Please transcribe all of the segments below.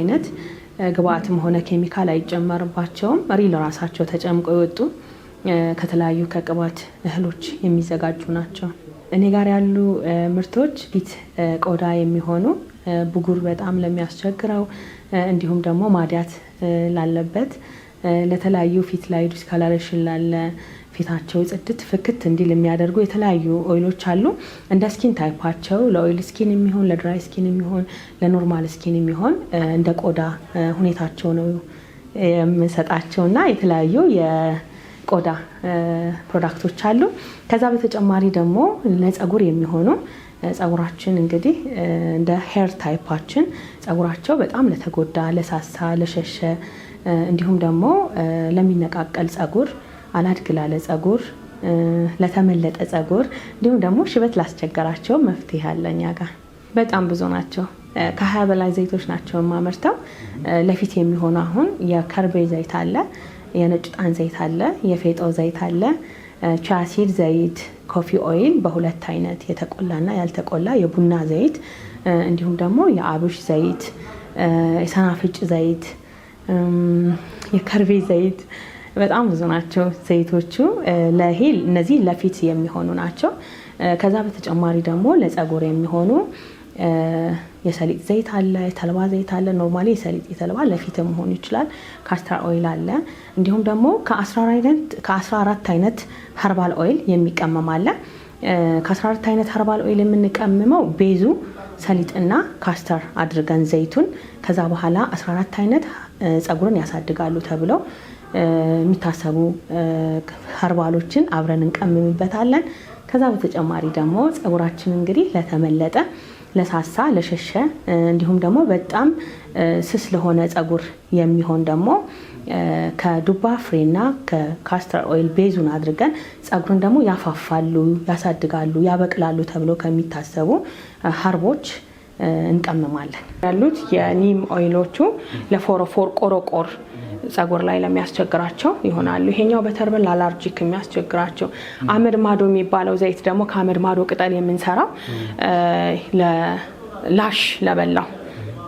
አይነት ግብአትም ሆነ ኬሚካል አይጨመርባቸውም። Real ራሳቸው ተጨምቀው የወጡ ከተለያዩ ከቅባት እህሎች የሚዘጋጁ ናቸው። እኔ ጋር ያሉ ምርቶች ፊት ቆዳ የሚሆኑ፣ ብጉር በጣም ለሚያስቸግረው፣ እንዲሁም ደግሞ ማዲያት ላለበት፣ ለተለያዩ ፊት ላይ discoloration ላለ፣ ፊታቸው ጽድት ፍክት እንዲል የሚያደርጉ የተለያዩ oil ኦች አሉ። እንደ skin type ኣቸው ለ oil skin የሚሆን፣ ለ dry skin የሚሆን፣ ለ normal skin የሚሆን እንደ ቆዳ ሁኔታቸው ነው የምንሰጣቸው እና የተለያዩ የቆዳ product ኦች አሉ። ከዛ በተጨማሪ ደግሞ ለጸጉር የሚሆኑ፣ ጸጉራችን እንግዲህ እንደ hair type ኣችን ጸጉራቸው በጣም ለተጎዳ፣ ለሳሳ፣ ለሸሸ፣ እንዲሁም ደግሞ ለሚነቃቀል ጸጉር፣ አላድግ ላለ ጸጉር፣ ለተመለጠ ጸጉር፣ እንዲሁም ደግሞ ሽበት ላስቸገራቸው መፍትሄ አለ እኛ ጋር። በጣም ብዙ ናቸው። ከ20 በላይ ዘይቶች ናቸው የማመርተው። ለፊት የሚሆኑ አሁን የከርቤ ዘይት አለ፣ የነጭ ዕጣን ዘይት አለ፣ የፌጦ ዘይት አለ፣ chia seed ዘይት፣ coffee oil በሁለት አይነት የተቆላና ያልተቆላ፣ የቡና ዘይት፣ እንዲሁም ደግሞ የአብሽ ዘይት፣ የሰናፍጭ ዘይት፣ የከርቤ ዘይት፣ በጣም ብዙ ናቸው ዘይቶቹ። ለይሄ እነዚህ ለፊት የሚሆኑ ናቸው። ከዛ በተጨማሪ ደግሞ ለጸጉር የሚሆኑ የሰሊጥ ዘይት አለ፣ የተልባ ዘይት አለ። Normally የሰሊጥ፣ የተልባ ለፊት መሆን ይችላል። Castor oil አለ። እንዲሁም ደግሞ ከ14 አይነት herbal oil የሚቀመም አለ። ከ14 አይነት herbal oil የምንቀምመው base ኡ ሰሊጥና castor አድርገን ዘይቱን፣ ከዛ በኋላ 14 አይነት ጸጉርን ያሳድጋሉ ተብለው የሚታሰቡ herbal ኦችን አብረን እንቀምምበታለን። ከዛ በተጨማሪ ደግሞ ጸጉራችን እንግዲህ ለተመለጠ፣ ለሳሳ፣ ለሸሸ፣ እንዲሁም ደግሞ በጣም ስስ ለሆነ ጸጉር የሚሆን ደግሞ ከዱባ ፍሬና ከ castor oil base ኡን አድርገን ጸጉርን ደግሞ ያፋፋሉ፣ ያሳድጋሉ፣ ያበቅላሉ ተብሎ ከሚታሰቡ herb ኦች እንቀምማለን። ያሉት የ neem oil ኦቹ ለፎረፎር፣ ቆረቆር ጸጉር ላይ ለሚያስቸግራቸው ይሆናሉ። ይሄኛው በተርበን ለ allergic የሚያስቸግራቸው፣ አመድ ማዶ የሚባለው ዘይት ደግሞ ከአመድ ማዶ ቅጠል የምንሰራው ላሽ ለበላው፣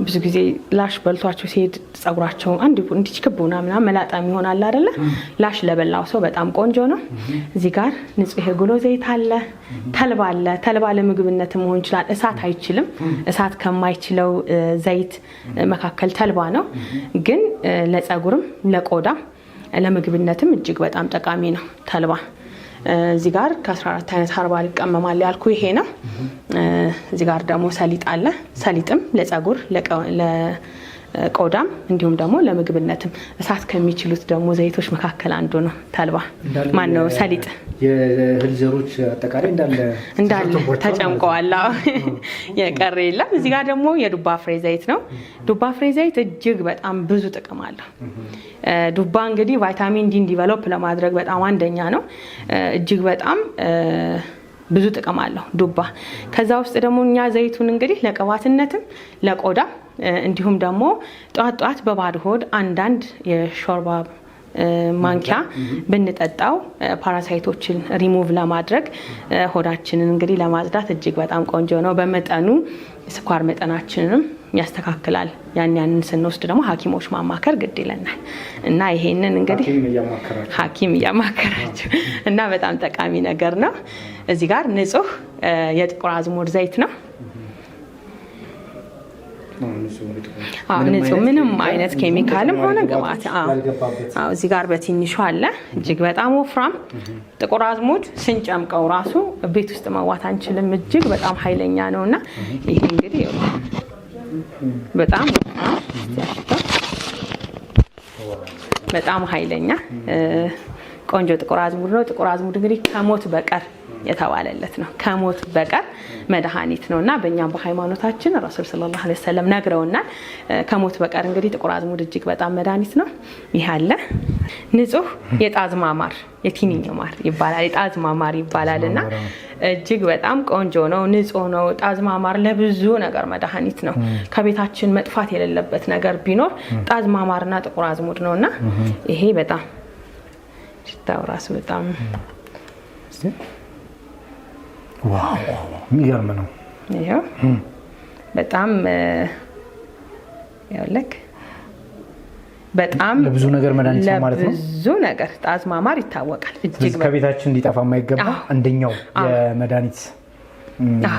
ብዙ ጊዜ ላሽ በልቷቸው ሲሄድ ጸጉራቸው አንድ እንዲች ክብ ምናምን መላጣም ይሆናል አይደለ? ላሽ ለበላው ሰው በጣም ቆንጆ ነው። እዚህ ጋር ንጹህ የጉሎ ዘይት አለ፣ ተልባ አለ። ተልባ ለምግብነት መሆን ይችላል። እሳት አይችልም። እሳት ከማይችለው ዘይት መካከል ተልባ ነው። ግን ለጸጉርም ለቆዳም ለምግብነትም እጅግ በጣም ጠቃሚ ነው ተልባ። እዚህ ጋር ከ14 አይነት herbal ይቀመማል ያልኩ ይሄ ነው። እዚህ ጋር ደግሞ ሰሊጥ አለ። ሰሊጥም ለጸጉር፣ ለቆዳም፣ እንዲሁም ደግሞ ለምግብነትም እሳት ከሚችሉት ደግሞ ዘይቶች መካከል አንዱ ነው። ተልባ ማን ነው፣ ሰሊጥ። የእህል ዘሮች አጠቃላይ እንዳለ እንዳለ ተጨምቀዋል። የቀረ የለም። እዚህ ጋር ደግሞ የዱባ ፍሬ ዘይት ነው። ዱባ ፍሬ ዘይት እጅግ በጣም ብዙ ጥቅም አለው። ዱባ እንግዲህ vitamin D ን develop ለማድረግ በጣም አንደኛ ነው። እጅግ በጣም ብዙ ጥቅም አለው ዱባ። ከዛ ውስጥ ደግሞ እኛ ዘይቱን እንግዲህ ለቅባትነትም፣ ለቆዳ፣ እንዲሁም ደግሞ ጠዋት ጠዋት በባዶ ሆድ አንዳንድ የሾርባ ማንኪያ ብንጠጣው ፓራሳይቶችን ሪሙቭ ለማድረግ፣ ሆዳችንን እንግዲህ ለማጽዳት እጅግ በጣም ቆንጆ ነው። በመጠኑ ስኳር መጠናችንንም ያስተካክላል። ያንን ስንወስድ ደግሞ ሐኪሞች ማማከር ግድ ይለናል እና ይሄንን እንግዲህ ሐኪም እያማከራቸው እና በጣም ጠቃሚ ነገር ነው። እዚህ ጋር ንጹህ የጥቁር አዝሙድ ዘይት ነው። ንጹህ፣ ምንም አይነት ኬሚካልም ሆነ ግብአት። እዚህ ጋር በትንሹ አለ። እጅግ በጣም ወፍራም ጥቁር አዝሙድ ስንጨምቀው ራሱ ቤት ውስጥ መዋት አንችልም። እጅግ በጣም ኃይለኛ ነው እና ይሄ እንግዲህ በጣም በጣም ኃይለኛ ቆንጆ ጥቁር አዝሙድ ነው። ጥቁር አዝሙድ እንግዲህ ከሞት በቀር የተባለለት ነው። ከሞት በቀር መድኃኒት ነው እና በእኛም በሃይማኖታችን ረሱል ሰለላሁ ዐለይሂ ወሰለም ነግረውናል። ከሞት በቀር እንግዲህ ጥቁር አዝሙድ እጅግ በጣም መድኃኒት ነው። ይህ አለ፣ ንጹህ የጣዝማ ማር፣ የቲኒኝ ማር ይባላል። የጣዝማ ማር ይባላል እና እጅግ በጣም ቆንጆ ነው፣ ንጹህ ነው። ጣዝማ ማር ለብዙ ነገር መድኃኒት ነው። ከቤታችን መጥፋት የሌለበት ነገር ቢኖር ጣዝማ ማርና ጥቁር አዝሙድ ነው እና ይሄ በጣም ሽታው ራሱ በጣም Wow፣ የሚገርም ነው። ይኸው በጣም ይኸውልህ በጣም ለብዙ ነገር መድኃኒት ነው ማለት ነው። ለብዙ ነገር ጣዝማ ማር ይታወቃል። እጅግ ከቤታችን እንዲጠፋ የማይገባ አንደኛው የመድኃኒት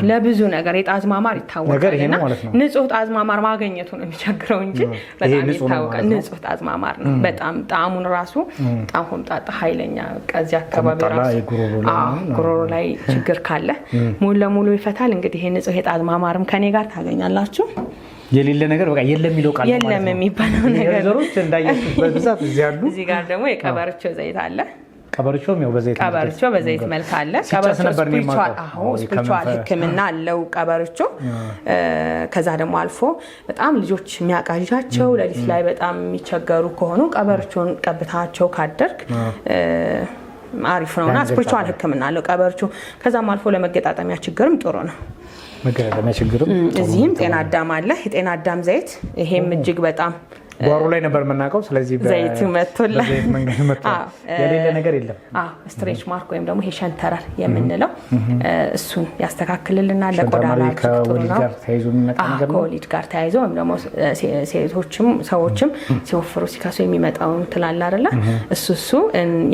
ለብዙ ነገር የጣዝማ ማር ይታወቃል። ይሄ ነው ማለት ነው። ንጹህ ጣዝማ ማር ማግኘቱ ነው የሚቸግረው እንጂ በጣም ይታወቃል። ንጹህ ጣዝማ ማር ነው። በጣም ጣዕሙን ራሱ በጣም ሆምጣጣ ኃይለኛ ከዚህ አካባቢ ራሱ ጉሮሮ ላይ ችግር ካለ ሙሉ ለሙሉ ይፈታል። እንግዲህ ይሄ ንጹህ የጣዝማ ማርም ከኔ ጋር ታገኛላችሁ። የሌለ ነገር በቃ የለም የሚለው ቃል የለም የሚባለው ነገር ዘሮች እንዳያችሁት በብዛት እዚህ ያሉ። እዚህ ጋር ደግሞ የቀበርቾ ዘይት አለ። ቀበርቾም ያው በዘይት ቀበርቾ በዘይት መልክ አለ። ቀበርቾ spiritual ሕክምና አለው ቀበርቾ። ከዛ ደግሞ አልፎ በጣም ልጆች የሚያቃዣቸው ሌሊት ላይ በጣም የሚቸገሩ ከሆኑ ቀበርቾን ቀብታቸው ካደርግ አሪፍ ነውና spiritual ሕክምና አለው ቀበርቾ። ከዛም አልፎ ለመገጣጠሚያ ችግርም ጥሩ ነው። መገጣጠሚያ ችግርም እዚህም ጤና አዳም አለ። የጤና አዳም ዘይት ይሄም እጅግ በጣም ጓሮ ላይ ነበር የምናውቀው። ስለዚህ ዘይቱ መጥቶላል። መንገድ መጥቷል። የሌለ ነገር የለም። stretch mark ወይም ደግሞ ይሄ ሸንተረር የምንለው እሱን ያስተካክልልናል። ለቆዳ ከወሊድ ጋር ተያይዞ የሚመጣ ነገር ነው። ከወሊድ ጋር ተያይዞ ወይም ደግሞ ሴቶችም ሰዎችም ሲወፍሩ ሲከሱ የሚመጣውን ትላለ አይደለ? እሱ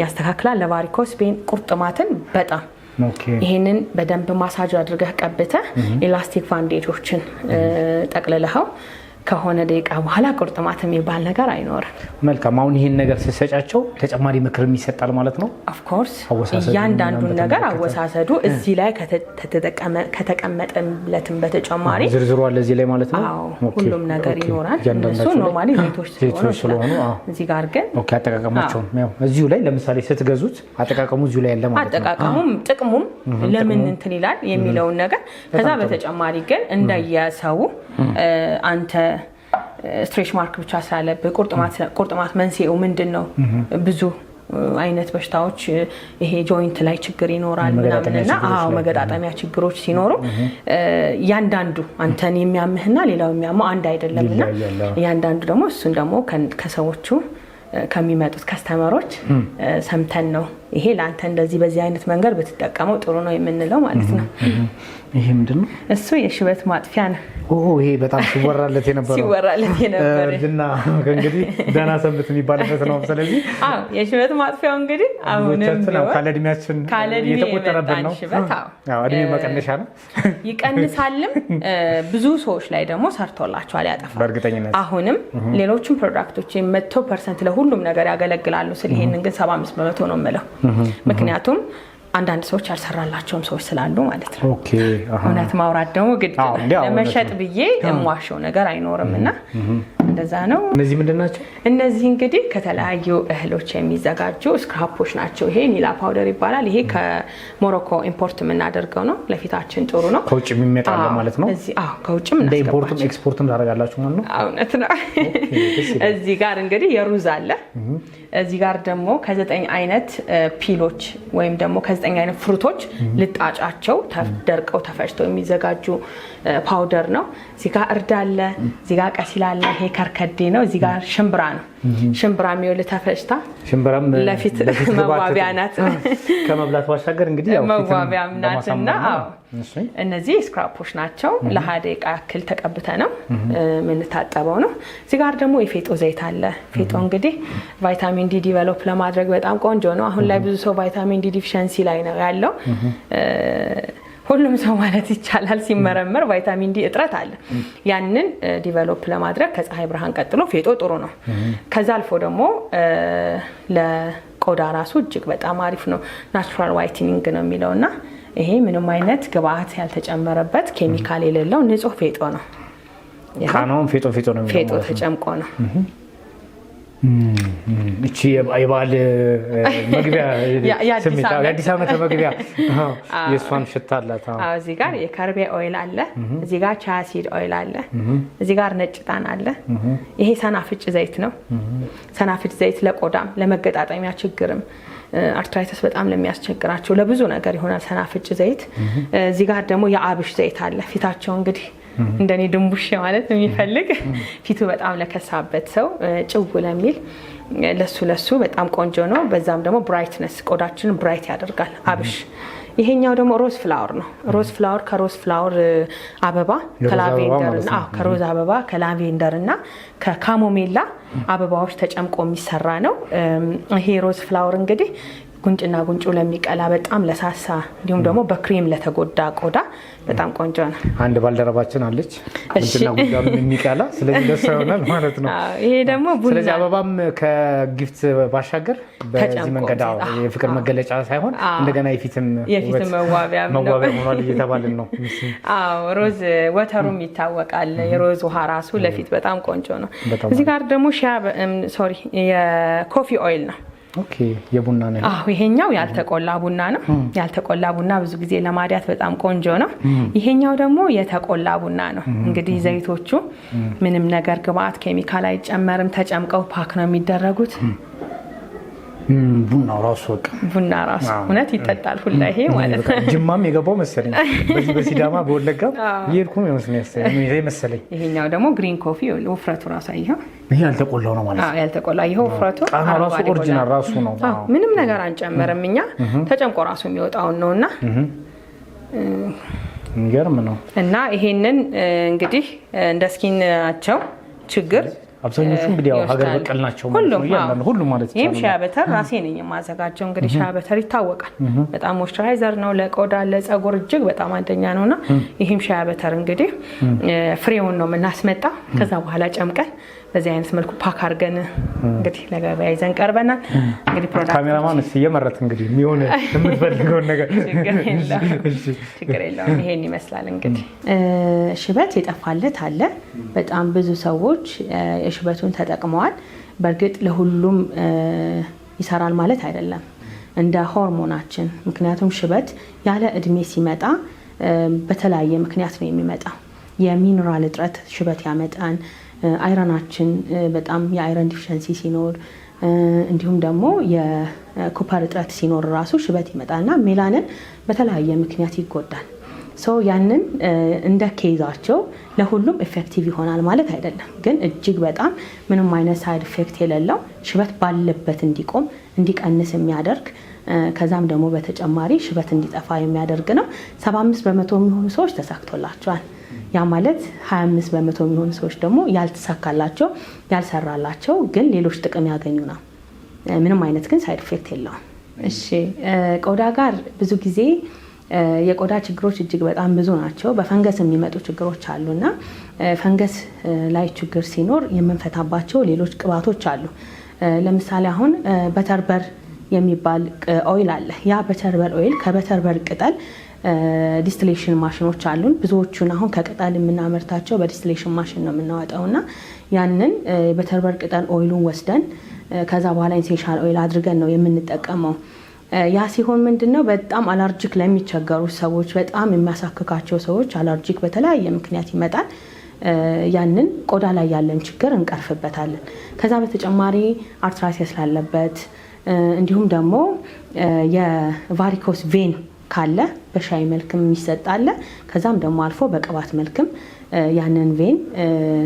ያስተካክላል። ለ varicose vein ቁርጥማትን በጣም ይሄንን በደንብ ማሳጅ አድርገህ ቀብተህ elastic bandage ኦችን ጠቅልለኸው ከሆነ ደቂቃ በኋላ ቁርጥማት የሚባል ነገር አይኖርም። መልካም። አሁን ይህን ነገር ስትሰጫቸው ተጨማሪ ምክርም ይሰጣል ማለት ነው። Of course እያንዳንዱን ነገር አወሳሰዱ እዚህ ላይ ከተቀመጠለትም በተጨማሪ ዝርዝሩ አለ እዚህ ላይ ማለት ነው። ሁሉም ነገር ይኖራል። እነሱ normally ዘይቶች ስለሆኑ እዚህ ጋር ግን አጠቃቀማቸውን እዚሁ ላይ ለምሳሌ ስትገዙት አጠቃቀሙ እዚሁ ላይ ያለ ማለት ነው። አጠቃቀሙም ጥቅሙም ለምን እንትን ይላል የሚለውን ነገር ከዛ በተጨማሪ ግን እንደየሰው አንተ stretch mark ብቻ ስላለብህ ቁርጥማት መንስኤው ምንድን ነው? ብዙ አይነት በሽታዎች ይሄ joint ላይ ችግር ይኖራል ምናምንና፣ አዎ መገጣጠሚያ ችግሮች ሲኖሩ እያንዳንዱ አንተን የሚያምህና ሌላው የሚያመው አንድ አይደለምና እያንዳንዱ ደግሞ እሱን ደግሞ ከሰዎቹ ከሚመጡት customer ኦች ሰምተን ነው ይሄ ለአንተ እንደዚህ በዚህ አይነት መንገድ ብትጠቀመው ጥሩ ነው የምንለው ማለት ነው። ይሄ ምንድን ነው? እሱ የሽበት ማጥፊያ ነው። ይሄ በጣም ሲወራለት የነበረው ሲወራለት የነበረ እርጅና እንግዲህ ደህና ሰንብት የሚባልበት ነው። ስለዚህ አዎ የሽበት ማጥፊያው እንግዲህ አሁንም ካለ እድሜያችን እየተቆጠረብን ነው። አዎ እድሜ መቀነሻ ነው፣ ይቀንሳልም። ብዙ ሰዎች ላይ ደግሞ ሰርቶላቸዋል፣ ያጠፋል በእርግጠኝነት። አሁንም ሌሎችም product ኦች 100% ለሁሉም ነገር ያገለግላሉ ስል ይሄንን ግን 75% ነው የምለው። ምክንያቱም አንዳንድ ሰዎች ያልሰራላቸውም ሰዎች ስላሉ ማለት ነው። እውነት ማውራት ደግሞ ግድ ለመሸጥ ብዬ የምዋሸው ነገር አይኖርም እና እንደዛ ነው። እነዚህ ምንድን ናቸው? እነዚህ እንግዲህ ከተለያዩ እህሎች የሚዘጋጁ scrub ኦች ናቸው። ይሄ ኒላ powder ይባላል። ይሄ ከሞሮኮ import የምናደርገው ነው። ለፊታችን ጥሩ ነው። ከውጭ የሚመጣ ማለት ነው። ከውጭም እንደ import ም export ም ታደርጋላችሁ ማለት ነው። እውነት ነው። እዚህ ጋር እንግዲህ የሩዝ አለ። እዚህ ጋር ደግሞ ከ9 አይነት peel ኦች ወይም ደግሞ ከ9 አይነት fruit ኦች ልጣጫቸው ደርቀው ተፈጭተው የሚዘጋጁ powder ነው። እዚህ ጋር እርድ አለ። እዚህ ጋር ቀሲል አለ። ይሄ ከርከዴ ነው። እዚህ ጋር ሽምብራ ነው። ሽምብራ የሚውል ተፈጭታ ሽምብራም ለፊት መዋቢያ ናት። ከመብላት ባሻገር እንግዲህ ያው መዋቢያም ናትና እነዚህ scrub ኦች ናቸው። ለ20 ደቂቃ ያክል ተቀብተ ነው የምንታጠበው ነው። እዚህ ጋር ደግሞ የፌጦ ዘይት አለ። ፌጦ እንግዲህ vitamin D develop ለማድረግ በጣም ቆንጆ ነው። አሁን ላይ ብዙ ሰው vitamin D deficiency ላይ ነው ያለው። ሁሉም ሰው ማለት ይቻላል ሲመረመር vitamin D እጥረት አለ። ያንን develop ለማድረግ ከፀሐይ ብርሃን ቀጥሎ ፌጦ ጥሩ ነው። ከዛ አልፎ ደግሞ ለቆዳ ራሱ እጅግ በጣም አሪፍ ነው። Natural whitening ነው የሚለው እና ይሄ ምንም አይነት ግብአት ያልተጨመረበት ኬሚካል የሌለው ንጹህ ፌጦ ነው። ቃናውን ፌጦ ፌጦ ነው የሚለው ፌጦ ተጨምቆ ነው። እቺ የበዓል መግቢያ የአዲስ ዓመት መግቢያ የእሷን ሽታ አላት። እዚህ ጋር የከርቤ oil አለ። እዚህ ጋር chia seed oil አለ። እዚህ ጋር ነጭ ዕጣን አለ። ይሄ ሰናፍጭ ዘይት ነው። ሰናፍጭ ዘይት ለቆዳም ለመገጣጠሚያ ችግርም arthritis በጣም ለሚያስቸግራቸው ለብዙ ነገር ይሆናል ሰናፍጭ ዘይት። እዚህ ጋር ደግሞ የአብሽ ዘይት አለ። ፊታቸው እንግዲህ እንደኔ ድንቡሽ ማለት የሚፈልግ ፊቱ በጣም ለከሳበት ሰው ጭው ለሚል ለሱ ለሱ በጣም ቆንጆ ነው። በዛም ደግሞ brightness ቆዳችንን bright ያደርጋል አብሽ። ይሄኛው ደግሞ rose flower ነው። Rose flower ከ rose flower አበባ የሮዝ አበባ ከ lavender ማለት ነው። አዎ፣ ከሮዝ አበባ፣ ከ lavender እና ከ chamomile አበባዎች ተጨምቆ የሚሰራ ነው። ይሄ rose flower እንግዲህ ጉንጭና ጉንጩ ለሚቀላ፣ በጣም ለሳሳ፣ እንዲሁም ደግሞ በክሬም ለተጎዳ ቆዳ በጣም ቆንጆ ነው። አንድ ባልደረባችን አለች ጉንጭና ጉንጯን የሚቀላ፣ ስለዚህ ለሷ ይሆናል ማለት ነው። አዎ፣ ይሄ ደግሞ ቡና። ስለዚህ አበባም ከ gift ባሻገር በዚህ ተጨምቆ መንገድ አዎ፣ የፍቅር መገለጫ ሳይሆን እንደገና የፊትም የፊት ውበት መዋቢያም ነው። መዋቢያ ሆኗል እየተባልን ነው። አዎ፣ rose water ኡም ይታወቃል። የሮዝ ውሃ ራሱ ለፊት በጣም ቆንጆ ነው። በጣም። እዚህ ጋር ደግሞ shea፣ sorry፣ የ coffee oil ነው። Okay፣ የቡና ነው። አዎ፣ ይሄኛው ያልተቆላ ቡና ነው። ያልተቆላ ቡና ብዙ ጊዜ ለማዲያት በጣም ቆንጆ ነው። ይሄኛው ደግሞ የተቆላ ቡና ነው። እንግዲህ ዘይቶቹ ምንም ነገር ግብአት ኬሚካል አይጨመርም። ተጨምቀው pack ነው የሚደረጉት። ቡናው ራሱ በቃ ቡና ራሱ እውነት ይጠጣል ሁላ ይሄ ማለት ነው። ጅማም የገባው መሰለኝ፣ በዚህ በሲዳማ በወለጋ እየሄድኩም መሰለኝ። ይሄኛው ደግሞ green coffee፣ ውፍረቱ ራሱ አየኸው? ይሄ ያልተቆላው ነው ማለት ነው። አዎ፣ ያልተቆላ። ይኸው ውፍረቱ ቃናው ራሱ አረንጓዴ original ሆኗል። ራሱ ነው። አዎ፣ ምንም ነገር አንጨምርም እኛ፣ ተጨምቆ ራሱ የሚወጣውን ነውና። የሚገርም ነው። እና ይሄንን እንግዲህ እንደ skin ኣቸው ችግር አብዛኞቹ እንግዲህ ያው ሀገር ይወስዳሉ። በቀል ናቸው ማለት ነው። ሁሉም። እያንዳንዱ ሁሉም ማለት ይህም ይቻላል። Shea butter ራሴ ነኝ የማዘጋጀው። እንግዲህ shea butter ይታወቃል፣ በጣም moisturizer ነው፣ ለቆዳ ለጸጉር እጅግ በጣም አንደኛ ነው። እና ይህም shea butter እንግዲህ ፍሬውን ነው የምናስመጣ። ከዛ በኋላ ጨምቀን በዚህ አይነት መልኩ pack አድርገን እንግዲህ ለገበያ ይዘን ቀርበናል። እንግዲህ product ካሜራማን እስኪ እየመረጥ እንግዲህ የሚሆን የምትፈልገውን ነገር። ችግር የለውም፣ ችግር የለውም። ይሄን ይመስላል እንግዲህ። ሽበት የጠፋለት አለ። በጣም ብዙ ሰዎች ሽበቱን ተጠቅመዋል። በእርግጥ ለሁሉም ይሰራል ማለት አይደለም፣ እንደ ሆርሞናችን። ምክንያቱም ሽበት ያለ እድሜ ሲመጣ በተለያየ ምክንያት ነው የሚመጣው። የሚኒራል እጥረት ሽበት ያመጣል። Iron ኣችን በጣም የ iron deficiency ሲኖር፣ እንዲሁም ደግሞ የ copper እጥረት ሲኖር ራሱ ሽበት ይመጣል እና ሜላንን በተለያየ ምክንያት ይጎዳል። So ያንን እንደ case ኣቸው ለሁሉም effective ይሆናል ማለት አይደለም። ግን እጅግ በጣም ምንም አይነት side effect የሌለው፣ ሽበት ባለበት እንዲቆም እንዲቀንስ የሚያደርግ፣ ከዛም ደግሞ በተጨማሪ ሽበት እንዲጠፋ የሚያደርግ ነው። 75% የሚሆኑ ሰዎች ተሳክቶላቸዋል። ያ ማለት 25% የሚሆኑ ሰዎች ደግሞ ያልተሳካላቸው፣ ያልሰራላቸው ግን ሌሎች ጥቅም ያገኙ ነው። ምንም አይነት ግን side effect የለውም። እሺ፣ ቆዳ ጋር ብዙ ጊዜ የቆዳ ችግሮች እጅግ በጣም ብዙ ናቸው። በፈንገስ የሚመጡ ችግሮች አሉ እና ፈንገስ ላይ ችግር ሲኖር የምንፈታባቸው ሌሎች ቅባቶች አሉ። ለምሳሌ አሁን butterbur የሚባል oil አለ። ያ butterbur oil ከ butterbur ቅጠል distillation ማሽኖች አሉን። ብዙዎቹን አሁን ከቅጠል የምናመርታቸው በ distillation machine ነው የምናወጣው እና ያንን butterbur ቅጠል oil ኡን ወስደን ከዛ በኋላ essential oil አድርገን ነው የምንጠቀመው። ያ ሲሆን ምንድን ነው፣ በጣም allergic ለሚቸገሩ ሰዎች፣ በጣም የሚያሳክካቸው ሰዎች፣ allergic በተለያየ ምክንያት ይመጣል። ያንን ቆዳ ላይ ያለን ችግር እንቀርፍበታለን። ከዛ በተጨማሪ arthritis ላለበት፣ እንዲሁም ደግሞ የ varicose vein ካለ በሻይ መልክም የሚሰጥ አለ። ከዛም ደግሞ አልፎ በቅባት መልክም ያንን vein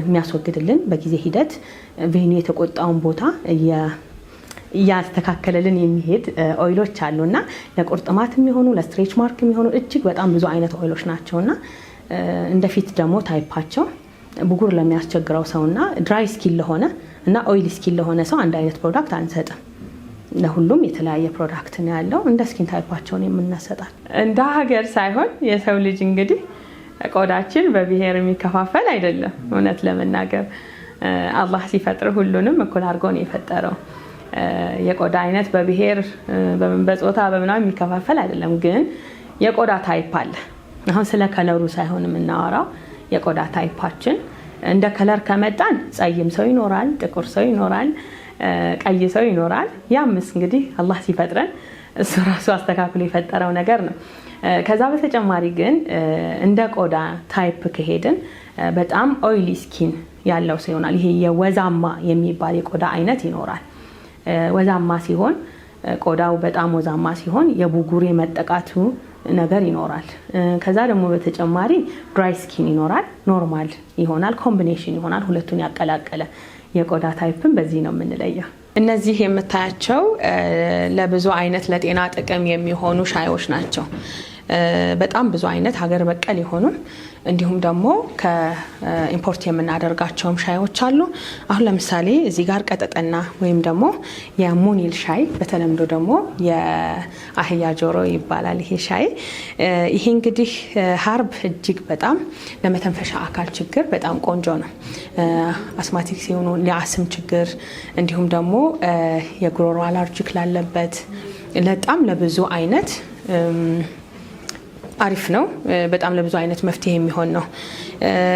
የሚያስወግድልን፣ በጊዜ ሂደት vein ኡ የተቆጣውን ቦታ እያስተካከለልን የሚሄድ oil ኦች አሉ እና ለቁርጥማት የሚሆኑ፣ ለ stretch mark የሚሆኑ እጅግ በጣም ብዙ አይነት oil ኦች ናቸው። እና እንደፊት ደግሞ type ኣቸው ብጉር ለሚያስቸግረው ሰው እና dry skin ለሆነ እና oily skin ለሆነ ሰው አንድ አይነት product አንሰጥም። ለሁሉም የተለያየ product ነው ያለው። እንደ skin type ኣቸውን የምናሰጣል። እንደ ሀገር ሳይሆን የሰው ልጅ እንግዲህ ቆዳችን በብሔር የሚከፋፈል አይደለም። እውነት ለመናገር አላህ ሲፈጥር ሁሉንም እኩል አድርጎ ነው የፈጠረው። የቆዳ አይነት በብሔር፣ በጾታ፣ በምናምን የሚከፋፈል አይደለም። ግን የቆዳ type አለ። አሁን ስለ color ኡ ሳይሆን የምናወራው የቆዳ type ኣችን፣ እንደ color ከመጣን ጸይም ሰው ይኖራል፣ ጥቁር ሰው ይኖራል፣ ቀይ ሰው ይኖራል። ያምስ እንግዲህ አላህ ሲፈጥረን እሱ ራሱ አስተካክሎ የፈጠረው ነገር ነው። ከዛ በተጨማሪ ግን እንደ ቆዳ type ከሄድን በጣም oily skin ያለው ሰው ይሆናል። ይሄ የወዛማ የሚባል የቆዳ አይነት ይኖራል። ወዛማ ሲሆን፣ ቆዳው በጣም ወዛማ ሲሆን የቡጉር የመጠቃቱ ነገር ይኖራል። ከዛ ደግሞ በተጨማሪ dry skin ይኖራል፣ normal ይሆናል፣ combination ይሆናል፣ ሁለቱን ያቀላቀለ። የቆዳ type ን በዚህ ነው የምንለየው። እነዚህ የምታያቸው ለብዙ አይነት ለጤና ጥቅም የሚሆኑ ሻዮች ናቸው። በጣም ብዙ አይነት ሀገር በቀል የሆኑ እንዲሁም ደግሞ ከ import የምናደርጋቸውም ሻዮች አሉ። አሁን ለምሳሌ እዚህ ጋር ቀጠጠና ወይም ደግሞ የሙኒል ሻይ፣ በተለምዶ ደግሞ የአህያ ጆሮ ይባላል ይሄ ሻይ። ይሄ እንግዲህ herb እጅግ በጣም ለመተንፈሻ አካል ችግር በጣም ቆንጆ ነው። Asthmatic ሲሆኑ ለአስም ችግር፣ እንዲሁም ደግሞ የጉሮሮ allergic ላለበት፣ በጣም ለብዙ አይነት አሪፍ ነው። በጣም ለብዙ አይነት መፍትሄ የሚሆን ነው።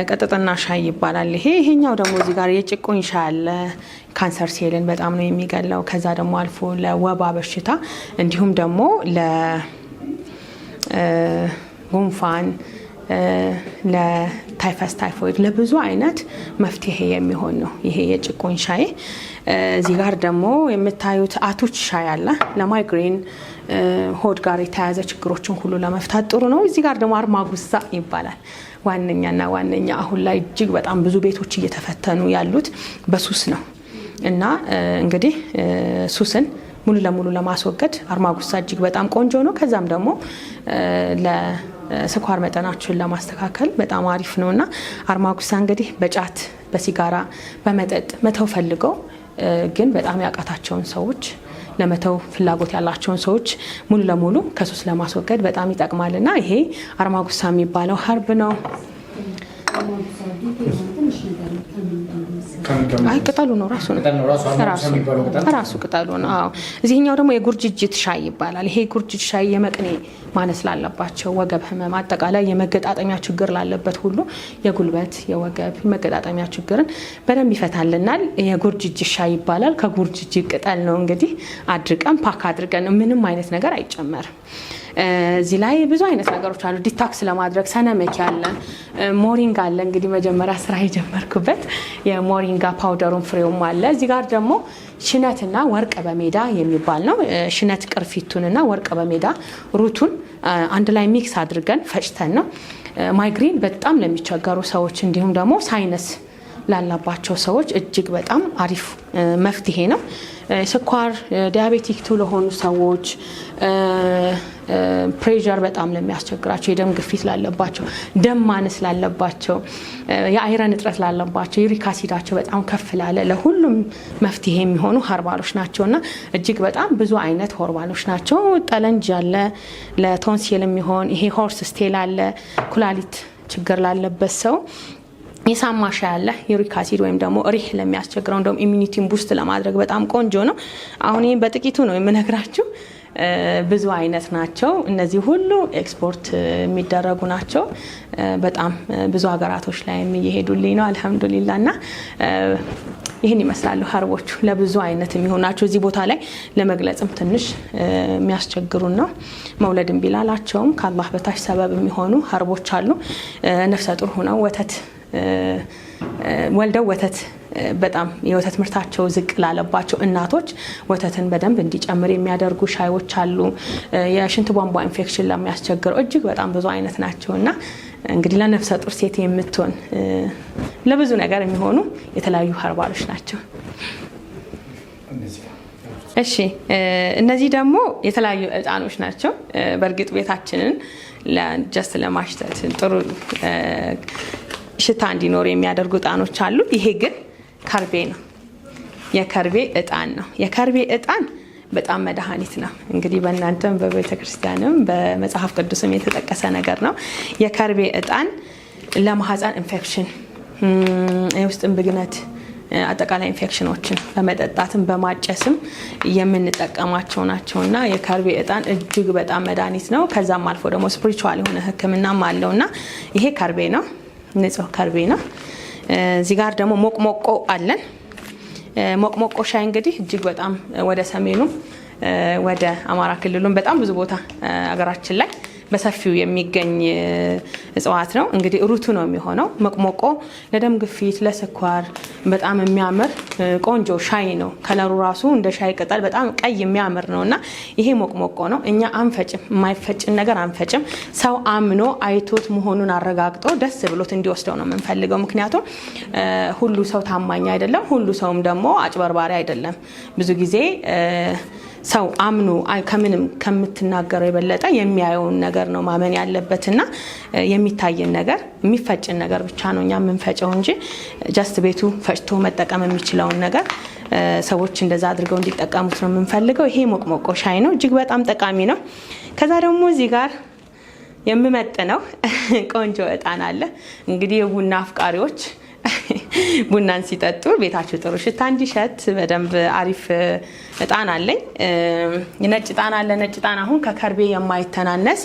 ቀጠጠና ሻይ ይባላል ይሄ። ይሄኛው ደግሞ እዚህ ጋር የጭቁኝ ሻይ አለ። Cancer cell ን በጣም ነው የሚገለው። ከዛ ደግሞ አልፎ ለወባ በሽታ፣ እንዲሁም ደግሞ ለጉንፋን፣ ለታይፈስ፣ ታይፎይድ፣ ለብዙ አይነት መፍትሄ የሚሆን ነው ይሄ የጭቁኝ ሻይ። እዚህ ጋር ደግሞ የምታዩት አቱች ሻይ አለ። ለማይግሬን፣ ሆድ ጋር የተያያዘ ችግሮችን ሁሉ ለመፍታት ጥሩ ነው። እዚህ ጋር ደግሞ አርማጉሳ ይባላል። ዋነኛና ዋነኛ አሁን ላይ እጅግ በጣም ብዙ ቤቶች እየተፈተኑ ያሉት በሱስ ነው፣ እና እንግዲህ ሱስን ሙሉ ለሙሉ ለማስወገድ አርማጉሳ እጅግ በጣም ቆንጆ ነው። ከዛም ደግሞ ለስኳር መጠናችሁን ለማስተካከል በጣም አሪፍ ነው፣ እና አርማጉሳ እንግዲህ በጫት፣ በሲጋራ፣ በመጠጥ መተው ፈልገው ግን በጣም ያቃታቸውን ሰዎች፣ ለመተው ፍላጎት ያላቸውን ሰዎች ሙሉ ለሙሉ ከሱስ ለማስወገድ በጣም ይጠቅማል፣ እና ይሄ አርማጉሳ የሚባለው herb ነው። አይ፣ ቅጠሉ ነው፣ ራሱ ነው። ራሱ ቅጠሉ ነው። አዎ። እዚህኛው ደግሞ የጉርጅጅት ሻይ ይባላል። ይሄ የጉርጅት ሻይ የመቅኔ ማነስ ላለባቸው፣ ወገብ ህመም፣ አጠቃላይ የመገጣጠሚያ ችግር ላለበት ሁሉ፣ የጉልበት፣ የወገብ መገጣጠሚያ ችግርን በደንብ ይፈታልናል። የጉርጅጅት ሻይ ይባላል። ከጉርጅጅ ቅጠል ነው እንግዲህ፣ አድርቀን pack አድርገን፣ ምንም አይነት ነገር አይጨመርም። እዚህ ላይ ብዙ አይነት ነገሮች አሉ። Detox ለማድረግ ሰነመኪ አለ፣ ሞሪንጋ አለ። እንግዲህ መጀመሪያ ስራ የጀመርኩበት የሞሪንጋ powder ኡን ፍሬውም አለ። እዚህ ጋር ደግሞ ሽነትና ወርቀ በሜዳ የሚባል ነው። ሽነት ቅርፊቱንና ወርቀ በሜዳ root ኡን አንድ ላይ mix አድርገን ፈጭተን ነው። ማይግሪን በጣም ለሚቸገሩ ሰዎች እንዲሁም ደግሞ sinus ላለባቸው ሰዎች እጅግ በጣም አሪፍ መፍትሄ ነው። ስኳር diabetic ቱ ለሆኑ ሰዎች፣ pressure በጣም ለሚያስቸግራቸው፣ የደም ግፊት ላለባቸው፣ ደም ማነስ ላለባቸው፣ የ iron እጥረት ላለባቸው፣ uric acid ኣቸው በጣም ከፍ ላለ፣ ለሁሉም መፍትሄ የሚሆኑ herbal ኦች ናቸው፣ እና እጅግ በጣም ብዙ አይነት herbal ኦች ናቸው። ጠለንጅ አለ ለቶንሲል የሚሆን፣ ይሄ horse tail አለ ኩላሊት ችግር ላለበት ሰው፣ የሳማ ሻይ አለ uric acid ወይም ደግሞ ሪህ ለሚያስቸግረው፣ እንደውም immunity ን boost ለማድረግ በጣም ቆንጆ ነው። አሁን ይህም በጥቂቱ ነው የምነግራችሁ። ብዙ አይነት ናቸው። እነዚህ ሁሉ ኤክስፖርት የሚደረጉ ናቸው። በጣም ብዙ ሀገራቶች ላይም እየሄዱልኝ ነው አልሐምዱሊላ። እና ይህን ይመስላሉ herb ኦቹ፣ ለብዙ አይነት የሚሆኑ ናቸው። እዚህ ቦታ ላይ ለመግለጽም ትንሽ የሚያስቸግሩን ነው። መውለድ እምቢ ላላቸውም ከአላህ በታች ሰበብ የሚሆኑ herb ኦች አሉ። ነፍሰ ጡር ሆነው ወተት ወልደው ወተት በጣም የወተት ምርታቸው ዝቅ ላለባቸው እናቶች ወተትን በደንብ እንዲጨምር የሚያደርጉ ሻዮች አሉ። የሽንት ቧንቧ ኢንፌክሽን ለሚያስቸግረው እጅግ በጣም ብዙ አይነት ናቸው፣ እና እንግዲህ ለነፍሰ ጡር ሴት የምትሆን፣ ለብዙ ነገር የሚሆኑ የተለያዩ herbal ኦች ናቸው። እሺ፣ እነዚህ ደግሞ የተለያዩ እጣኖች ናቸው። በእርግጥ ቤታችንን just ለማሽተት ጥሩ ሽታ እንዲኖር የሚያደርጉ እጣኖች አሉ። ይሄ ግን ከርቤ ነው። የከርቤ እጣን ነው። የከርቤ እጣን በጣም መድኃኒት ነው። እንግዲህ በእናንተም በቤተ ክርስቲያንም በመጽሐፍ ቅዱስም የተጠቀሰ ነገር ነው። የከርቤ እጣን ለማህፀን ኢንፌክሽን፣ የውስጥን ብግነት፣ አጠቃላይ ኢንፌክሽኖችን በመጠጣትም በማጨስም የምንጠቀማቸው ናቸው፣ እና የከርቤ እጣን እጅግ በጣም መድኃኒት ነው። ከዛም አልፎ ደግሞ spiritual የሆነ ሕክምናም አለው፣ እና ይሄ ከርቤ ነው፣ ንጹህ ከርቤ ነው። እዚህ ጋር ደግሞ ሞቅሞቆ አለን። ሞቅሞቆ ሻይ እንግዲህ እጅግ በጣም ወደ ሰሜኑ፣ ወደ አማራ ክልሉም፣ በጣም ብዙ ቦታ ሀገራችን ላይ በሰፊው የሚገኝ እጽዋት ነው። እንግዲህ root ኡ ነው የሚሆነው። መቅሞቆ ለደም ግፊት፣ ለስኳር በጣም የሚያምር ቆንጆ ሻይ ነው። Color ኡ ራሱ እንደ ሻይ ቅጠል በጣም ቀይ የሚያምር ነው እና ይሄ ሞቅሞቆ ነው። እኛ አንፈጭም፣ የማይፈጭን ነገር አንፈጭም። ሰው አምኖ አይቶት መሆኑን አረጋግጦ ደስ ብሎት እንዲወስደው ነው የምንፈልገው። ምክንያቱም ሁሉ ሰው ታማኝ አይደለም፣ ሁሉ ሰውም ደግሞ አጭበርባሪ አይደለም። ብዙ ጊዜ ሰው አምኖ ከምንም ከምትናገረው የበለጠ የሚያየውን ነገር ነው ማመን ያለበትና የሚታይን ነገር የሚፈጭን ነገር ብቻ ነው እኛ የምንፈጨው እንጂ just ቤቱ ፈጭቶ መጠቀም የሚችለውን ነገር ሰዎች እንደዛ አድርገው እንዲጠቀሙት ነው የምንፈልገው። ይሄ ሞቅሞቆ ሻይ ነው፣ እጅግ በጣም ጠቃሚ ነው። ከዛ ደግሞ እዚህ ጋር የምመጥነው ቆንጆ እጣን አለ። እንግዲህ የቡና አፍቃሪዎች ቡናን ሲጠጡ ቤታቸው ጥሩ ሽታ እንዲሸት በደንብ አሪፍ እጣን አለኝ። ነጭ እጣን አለ። ነጭ እጣን አሁን ከከርቤ የማይተናነስ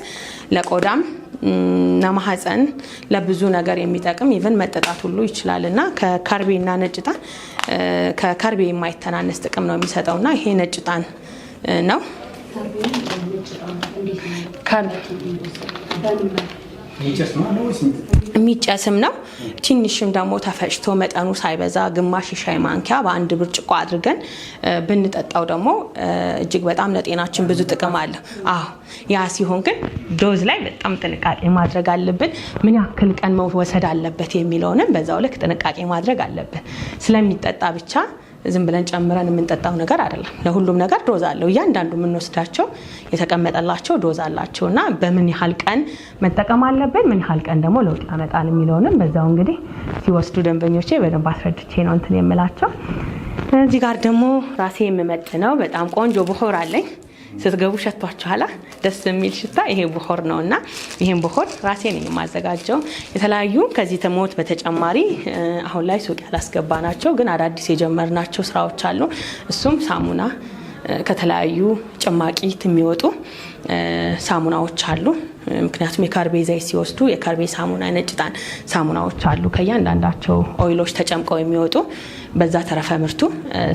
ለቆዳም ለማህፀን ለብዙ ነገር የሚጠቅም even መጠጣት ሁሉ ይችላል እና ከከርቤና ነጭ እጣን ከከርቤ የማይተናነስ ጥቅም ነው የሚሰጠው እና ይሄ ነጭ እጣን ነው። የሚጨስም ነው። ትንሽም ደግሞ ተፈጭቶ መጠኑ ሳይበዛ ግማሽ የሻይ ማንኪያ በአንድ ብርጭቆ አድርገን ብንጠጣው ደግሞ እጅግ በጣም ለጤናችን ብዙ ጥቅም አለ። አዎ ያ ሲሆን ግን dose ላይ በጣም ጥንቃቄ ማድረግ አለብን። ምን ያክል ቀን መወሰድ አለበት የሚለውንም በዛው ልክ ጥንቃቄ ማድረግ አለብን። ስለሚጠጣ ብቻ ዝም ብለን ጨምረን የምንጠጣው ነገር አይደለም። ለሁሉም ነገር dose አለው። እያንዳንዱ የምንወስዳቸው የተቀመጠላቸው dose አላቸው እና በምን ያህል ቀን መጠቀም አለብን፣ ምን ያህል ቀን ደግሞ ለውጥ ያመጣል የሚለውንም በዛው እንግዲህ ሲወስዱ ደንበኞቼ በደንብ አስረድቼ ነው እንትን የምላቸው። እዚህ ጋር ደግሞ ራሴ የምመጥነው በጣም ቆንጆ ብሆር አለኝ። ስትገቡ ሸቷችኋላ፣ ደስ የሚል ሽታ። ይሄ ቡሆር ነው እና ይሄን ቡሆር ራሴ ነኝ የማዘጋጀው። የተለያዩ ከዚህ ተሞት በተጨማሪ አሁን ላይ ሱቅ ያላስገባናቸው ግን አዳዲስ የጀመርናቸው ስራዎች አሉ። እሱም ሳሙና ከተለያዩ ጭማቂት የሚወጡ ሳሙናዎች አሉ። ምክንያቱም የካርቤ ዘይት ሲወስዱ የካርቤ ሳሙና፣ ነጭ ዕጣን ሳሙናዎች አሉ። ከእያንዳንዳቸው oil ኦች ተጨምቀው የሚወጡ በዛ ተረፈ ምርቱ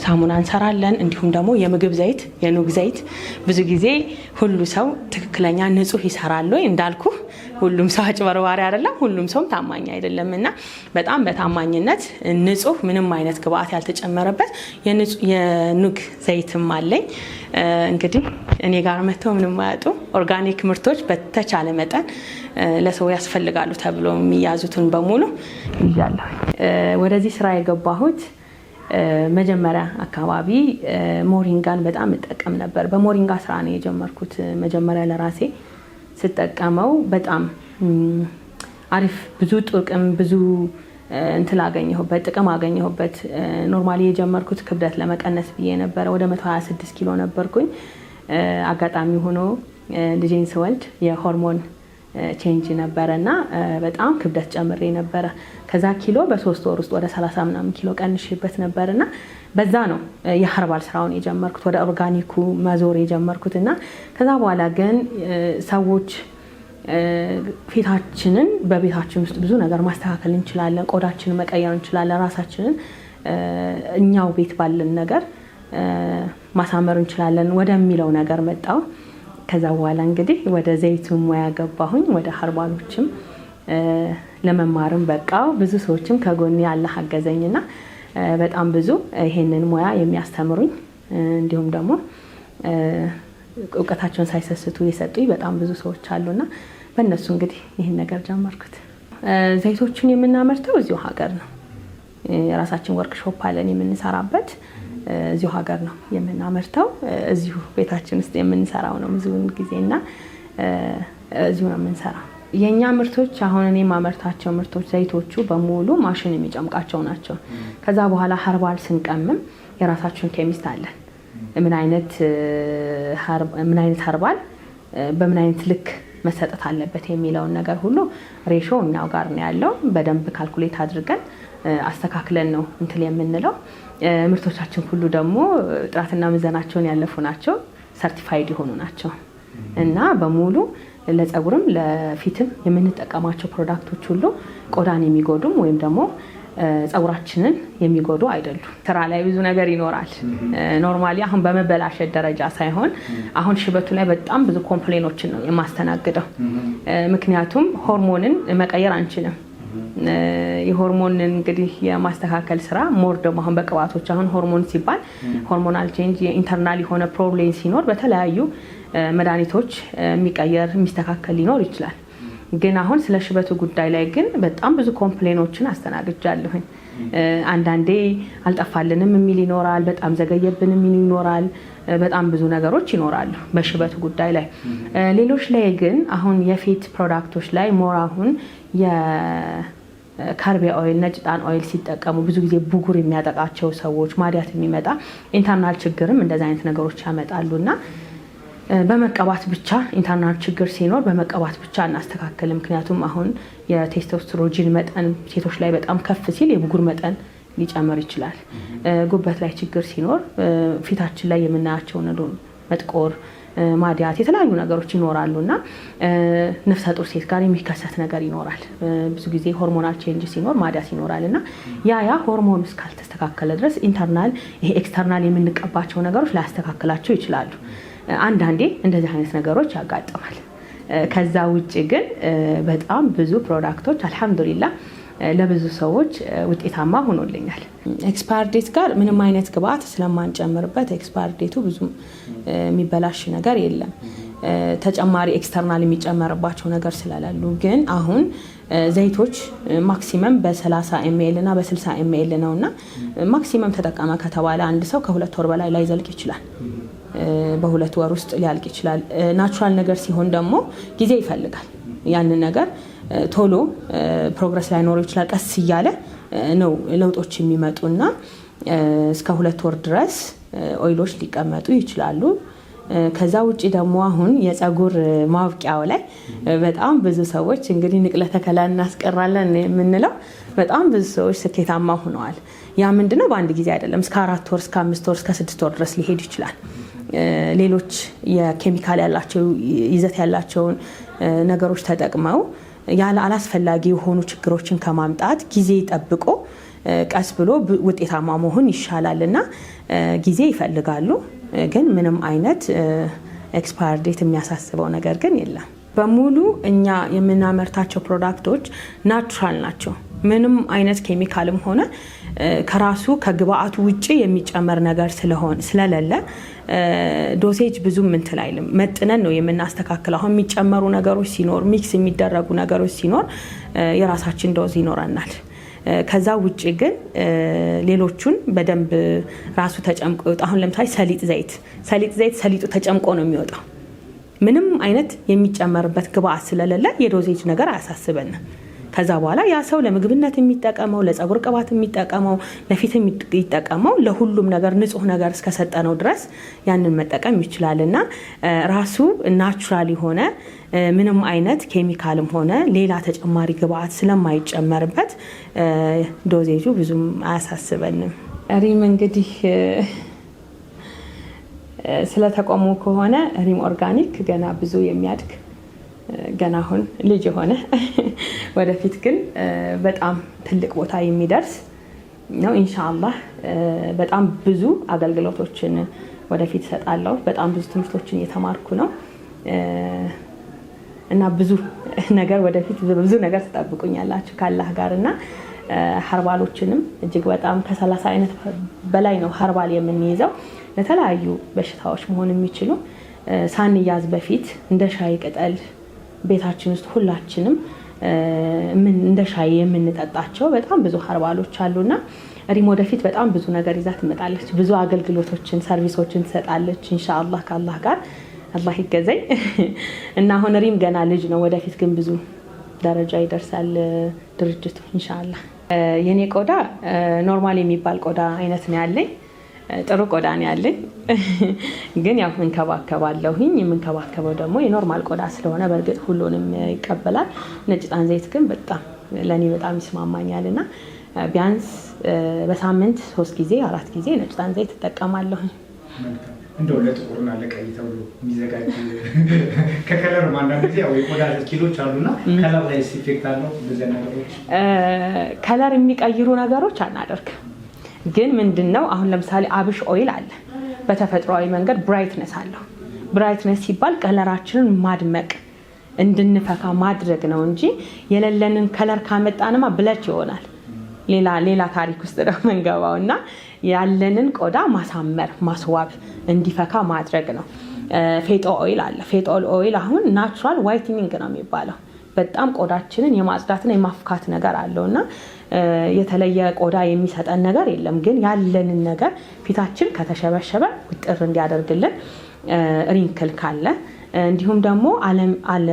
ሳሙና እንሰራለን። እንዲሁም ደግሞ የምግብ ዘይት፣ የኑግ ዘይት ብዙ ጊዜ ሁሉ ሰው ትክክለኛ ንጹህ ይሰራል ወይ እንዳልኩ ሁሉም ሰው አጭበርባሪ አይደለም፣ ሁሉም ሰውም ታማኝ አይደለም እና በጣም በታማኝነት ንጹህ ምንም አይነት ግብአት ያልተጨመረበት የኑግ ዘይትም አለኝ። እንግዲህ እኔ ጋር መጥተው ምንም አያጡ። Organic ምርቶች በተቻለ መጠን ለሰው ያስፈልጋሉ ተብሎ የሚያዙትን በሙሉ ይዣለሁ። ወደዚህ ስራ የገባሁት መጀመሪያ አካባቢ ሞሪንጋን በጣም እጠቀም ነበር። በሞሪንጋ ስራ ነው የጀመርኩት። መጀመሪያ ለራሴ ስጠቀመው በጣም አሪፍ ብዙ ጥቅም ብዙ እንትን አገኘሁበት፣ ጥቅም አገኘሁበት። Normally የጀመርኩት ክብደት ለመቀነስ ብዬ ነበረ። ወደ 126 ኪሎ ነበርኩኝ። አጋጣሚ ሆኖ ልጄን ስወልድ የሆርሞን change ነበረ እና በጣም ክብደት ጨምሬ ነበረ። ከዛ ኪሎ በ3 ወር ውስጥ ወደ 30 ምናምን ኪሎ ቀንሽበት ነበር እና በዛ ነው የ herbal ስራውን የጀመርኩት፣ ወደ organic ኡ መዞር የጀመርኩት። እና ከዛ በኋላ ግን ሰዎች ፊታችንን በቤታችን ውስጥ ብዙ ነገር ማስተካከል እንችላለን፣ ቆዳችንን መቀየር እንችላለን፣ ራሳችንን እኛው ቤት ባለን ነገር ማሳመር እንችላለን ወደሚለው ነገር መጣው። ከዛ በኋላ እንግዲህ ወደ ዘይቱ ሙያ ገባሁኝ፣ ወደ herbal ኦችም ለመማርም በቃው። ብዙ ሰዎችም ከጎኔ አላህ አገዘኝና በጣም ብዙ ይሄንን ሙያ የሚያስተምሩኝ እንዲሁም ደግሞ እውቀታቸውን ሳይሰስቱ የሰጡኝ በጣም ብዙ ሰዎች አሉና በእነሱ እንግዲህ ይህን ነገር ጀመርኩት። ዘይቶቹን የምናመርተው እዚሁ ሀገር ነው። የራሳችን ወርክሾፕ አለን የምንሰራበት፣ እዚሁ ሀገር ነው የምናመርተው። እዚሁ ቤታችን ውስጥ የምንሰራው ነው ብዙውን ጊዜና እዚሁ ነው የምንሰራው። የእኛ ምርቶች አሁን እኔ የማመርታቸው ምርቶች ዘይቶቹ በሙሉ ማሽን የሚጨምቃቸው ናቸው። ከዛ በኋላ herbal ስንቀምም የራሳችን chemist አለን። ምን አይነት herbal በምን አይነት ልክ መሰጠት አለበት የሚለውን ነገር ሁሉ ratio እኛው ጋር ነው ያለው። በደንብ calculate አድርገን አስተካክለን ነው እንትን የምንለው። ምርቶቻችን ሁሉ ደግሞ ጥራትና ምዘናቸውን ያለፉ ናቸው፣ certified የሆኑ ናቸው እና በሙሉ ለፀጉርም ለፊትም የምንጠቀማቸው product ኦች ሁሉ ቆዳን የሚጎዱም ወይም ደግሞ ፀጉራችንን የሚጎዱ አይደሉም። ስራ ላይ ብዙ ነገር ይኖራል። Normally አሁን በመበላሸት ደረጃ ሳይሆን አሁን ሽበቱ ላይ በጣም ብዙ complain ኦችን ነው የማስተናግደው። ምክንያቱም ሆርሞንን መቀየር አንችልም። የሆርሞንን እንግዲህ የማስተካከል ስራ more ደግሞ አሁን በቅባቶች፣ አሁን ሆርሞን ሲባል hormonal change የ internal የሆነ problem ሲኖር በተለያዩ መድኃኒቶች የሚቀየር፣ የሚስተካከል ሊኖር ይችላል። ግን አሁን ስለ ሽበቱ ጉዳይ ላይ ግን በጣም ብዙ complain ኦችን አስተናግጃለሁኝ። አንዳንዴ አልጠፋልንም የሚል ይኖራል፣ በጣም ዘገየብን የሚል ይኖራል። በጣም ብዙ ነገሮች ይኖራሉ በሽበቱ ጉዳይ ላይ። ሌሎች ላይ ግን አሁን የፊት product ኦች ላይ more አሁን የከርቤ oil፣ ነጭ ዕጣን oil ሲጠቀሙ ብዙ ጊዜ ብጉር የሚያጠቃቸው ሰዎች፣ ማዲያት የሚመጣ internal ችግርም እንደዚህ አይነት ነገሮች ያመጣሉ። እና በመቀባት ብቻ፣ internal ችግር ሲኖር በመቀባት ብቻ አናስተካክልም። ምክንያቱም አሁን የቴስቶስትሮጂን መጠን ሴቶች ላይ በጣም ከፍ ሲል የብጉር መጠን ሊጨምር ይችላል። ጉበት ላይ ችግር ሲኖር ፊታችን ላይ የምናያቸው መጥቆር፣ ማዲያት፣ የተለያዩ ነገሮች ይኖራሉ። እና ነፍሰ ጡር ሴት ጋር የሚከሰት ነገር ይኖራል። ብዙ ጊዜ hormonal change ሲኖር ማዲያት ይኖራል። እና ያ ሆርሞን እስካልተስተካከለ ድረስ internal ይሄ external የምንቀባቸው ነገሮች ላያስተካክላቸው ይችላሉ። አንዳንዴ እንደዚህ አይነት ነገሮች ያጋጥማል። ከዛ ውጭ ግን በጣም ብዙ product ኦች አልሐምዱሊላ ለብዙ ሰዎች ውጤታማ ሆኖልኛል። Expire date ጋር ምንም አይነት ግብአት ስለማንጨምርበት expire date ኡ ብዙም የሚበላሽ ነገር የለም። ተጨማሪ external የሚጨመርባቸው ነገር ስለሌሉ። ግን አሁን ዘይቶች maximum በ30 ml እና በ60 ml ነው። እና maximum ተጠቀመ ከተባለ አንድ ሰው ከ2 ወር በላይ ላይዘልቅ ይችላል። በ2 ወር ውስጥ ሊያልቅ ይችላል። Natural ነገር ሲሆን ደግሞ ጊዜ ይፈልጋል። ያንን ነገር ቶሎ progress ላይኖረው ይችላል። ቀስ እያለ ነው ለውጦች የሚመጡና እስከ 2 ወር ድረስ oil ኦች ሊቀመጡ ይችላሉ። ከዛ ውጭ ደግሞ አሁን የፀጉር ማብቂያው ላይ በጣም ብዙ ሰዎች፣ እንግዲህ ንቅለ ተከላ እናስቀራለን የምንለው፣ በጣም ብዙ ሰዎች ስኬታማ ሆነዋል። ያ ምንድነው? በአንድ ጊዜ አይደለም። እስከ 4 ወር፣ እስከ 5 ወር፣ እስከ 6 ወር ድረስ ሊሄድ ይችላል። ሌሎች የኬሚካል ያላቸው ይዘት ያላቸውን ነገሮች ተጠቅመው ያለ አላስፈላጊ የሆኑ ችግሮችን ከማምጣት ጊዜ ጠብቆ ቀስ ብሎ ውጤታማ መሆን ይሻላል። እና ጊዜ ይፈልጋሉ። ግን ምንም አይነት expire date የሚያሳስበው ነገር ግን የለም። በሙሉ እኛ የምናመርታቸው product ኦች natural ናቸው። ምንም አይነት ኬሚካልም ሆነ ከራሱ ከግብአቱ ውጭ የሚጨመር ነገር ስለሆን ስለሌለ dosage ብዙም እንትን አይልም። መጥነን ነው የምናስተካክለው። አሁን የሚጨመሩ ነገሮች ሲኖር፣ mix የሚደረጉ ነገሮች ሲኖር የራሳችን dose ይኖረናል። ከዛ ውጭ ግን ሌሎቹን በደንብ ራሱ ተጨምቆ ይወጣ። አሁን ለምሳሌ ሰሊጥ ዘይት፣ ሰሊጥ ዘይት ሰሊጡ ተጨምቆ ነው የሚወጣው። ምንም አይነት የሚጨመርበት ግብአት ስለሌለ የ dosage ነገር አያሳስበንም። ከዛ በኋላ ያ ሰው ለምግብነት የሚጠቀመው፣ ለፀጉር ቅባት የሚጠቀመው፣ ለፊት የሚጠቀመው፣ ለሁሉም ነገር ንጹህ ነገር እስከሰጠነው ድረስ ያንን መጠቀም ይችላል። እና ራሱ natural የሆነ ምንም አይነት ኬሚካልም ሆነ ሌላ ተጨማሪ ግብአት ስለማይጨመርበት dosage ኡ ብዙም አያሳስበንም። ሪም እንግዲህ ስለ ተቋሙ ከሆነ ሪም ኦርጋኒክ ገና ብዙ የሚያድግ፣ ገና አሁን ልጅ የሆነ፣ ወደፊት ግን በጣም ትልቅ ቦታ የሚደርስ ነው። ኢንሻአላህ በጣም ብዙ አገልግሎቶችን ወደፊት እሰጣለሁ። በጣም ብዙ ትምህርቶችን እየተማርኩ ነው። እና ብዙ ነገር ወደፊት ብዙ ነገር ትጠብቁኛላችሁ ከአላህ ጋር። እና herbal ኦችንም እጅግ በጣም ከ30 አይነት በላይ ነው herbal የምንይዘው፣ ለተለያዩ በሽታዎች መሆን የሚችሉ፣ ሳንያዝ በፊት እንደ ሻይ ቅጠል ቤታችን ውስጥ ሁላችንም እንደ ሻይ የምንጠጣቸው በጣም ብዙ herbal ኦች አሉና ሪም ወደፊት በጣም ብዙ ነገር ይዛ ትመጣለች። ብዙ አገልግሎቶችን፣ service ኦችን ትሰጣለች። ኢንሻአላህ ከአላህ ጋር፣ አላህ ይገዘኝ። እና አሁን ሪም ገና ልጅ ነው። ወደፊት ግን ብዙ ደረጃ ይደርሳል ድርጅቱ ኢንሻአላህ። የኔ ቆዳ normal የሚባል ቆዳ አይነት ነው ያለኝ። ጥሩ ቆዳ ነው ያለኝ፣ ግን ያው እንከባከባለሁኝ። የምንከባከበው ደግሞ የ normal ቆዳ ስለሆነ በእርግጥ ሁሉንም ይቀበላል። ነጭ ዕጣን ዘይት ግን በጣም ለእኔ በጣም ይስማማኛል። እና ቢያንስ በሳምንት ሶስት ጊዜ፣ አራት ጊዜ ነጭ ዕጣን ዘይት እጠቀማለሁኝ። እንደው ለጥቁርና ለቀይ ተብሎ የሚዘጋጅ ከ color አንዳንድ ጊዜ ያው የቆዳ skill ኦች አሉና color ላይ effect አለው እንደዚህ ነገሮች? Color የሚቀይሩ ነገሮች አናደርግም። ግን ምንድን ነው፣ አሁን ለምሳሌ አብሽ oil አለ። በተፈጥሯዊ መንገድ brightness አለው። Brightness ሲባል color ኣችንን ማድመቅ፣ እንድንፈካ ማድረግ ነው እንጂ የሌለንን color ካመጣንማ bleach ይሆናል። ሌላ ሌላ ታሪክ ውስጥ ነው የምንገባው እና ያለንን ቆዳ ማሳመር፣ ማስዋብ፣ እንዲፈካ ማድረግ ነው። ፌጦ oil አለ። ፌጦ oil አሁን natural whitening ነው የሚባለው። በጣም ቆዳችንን የማጽዳትና የማፍካት ነገር አለው እና የተለየ ቆዳ የሚሰጠን ነገር የለም። ግን ያለንን ነገር ፊታችን ከተሸበሸበ ውጥር እንዲያደርግልን፣ wrinkle ካለ፣ እንዲሁም ደግሞ አለ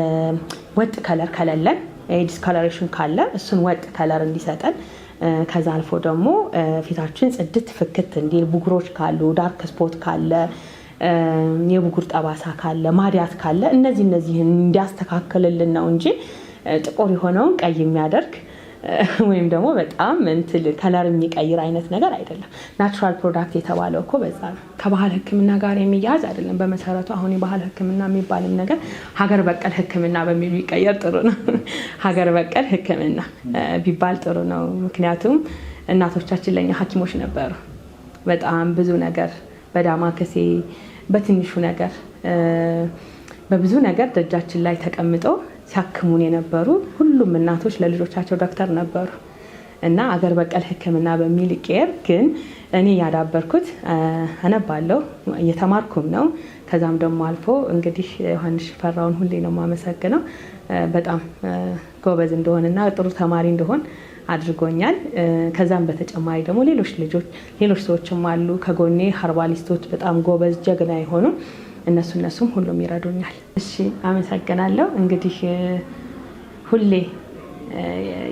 ወጥ color ከሌለን፣ discoloration ካለ እሱን ወጥ color እንዲሰጠን፣ ከዛ አልፎ ደግሞ ፊታችን ጽድት ፍክት እንዲል፣ ብጉሮች ካሉ፣ dark spot ካለ፣ የብጉር ጠባሳ ካለ፣ ማዲያት ካለ እነዚህን እንዲያስተካክልልን ነው እንጂ ጥቁር የሆነውን ቀይ የሚያደርግ ወይም ደግሞ በጣም እንትን color የሚቀይር አይነት ነገር አይደለም። Natural product የተባለው እኮ በዛ ነው። ከባህል ሕክምና ጋር የሚያያዝ አይደለም። በመሰረቱ አሁን የባህል ሕክምና የሚባልም ነገር ሀገር በቀል ሕክምና በሚሉ ይቀየር ጥሩ ነው። ሀገር በቀል ሕክምና ቢባል ጥሩ ነው። ምክንያቱም እናቶቻችን ለኛ ሐኪሞች ነበሩ። በጣም ብዙ ነገር በዳማከሴ፣ በትንሹ ነገር፣ በብዙ ነገር ደጃችን ላይ ተቀምጠው ሲያክሙን የነበሩ፣ ሁሉም እናቶች ለልጆቻቸው ዶክተር ነበሩ እና አገር በቀል ሕክምና በሚል ይቀየር። ግን እኔ ያዳበርኩት አነባለሁ፣ እየተማርኩም ነው። ከዛም ደግሞ አልፎ እንግዲህ ዮሐንስ ሽፈራውን ሁሌ ነው የማመሰግነው። በጣም ጎበዝ እንደሆንና ጥሩ ተማሪ እንደሆን አድርጎኛል። ከዛም በተጨማሪ ደግሞ ሌሎች ልጆች፣ ሌሎች ሰዎችም አሉ ከጎኔ፣ herbalist ኦች፣ በጣም ጎበዝ ጀግና የሆኑ፣ እነሱም ሁሉም ይረዱኛል። እሺ፣ አመሰግናለሁ። እንግዲህ ሁሌ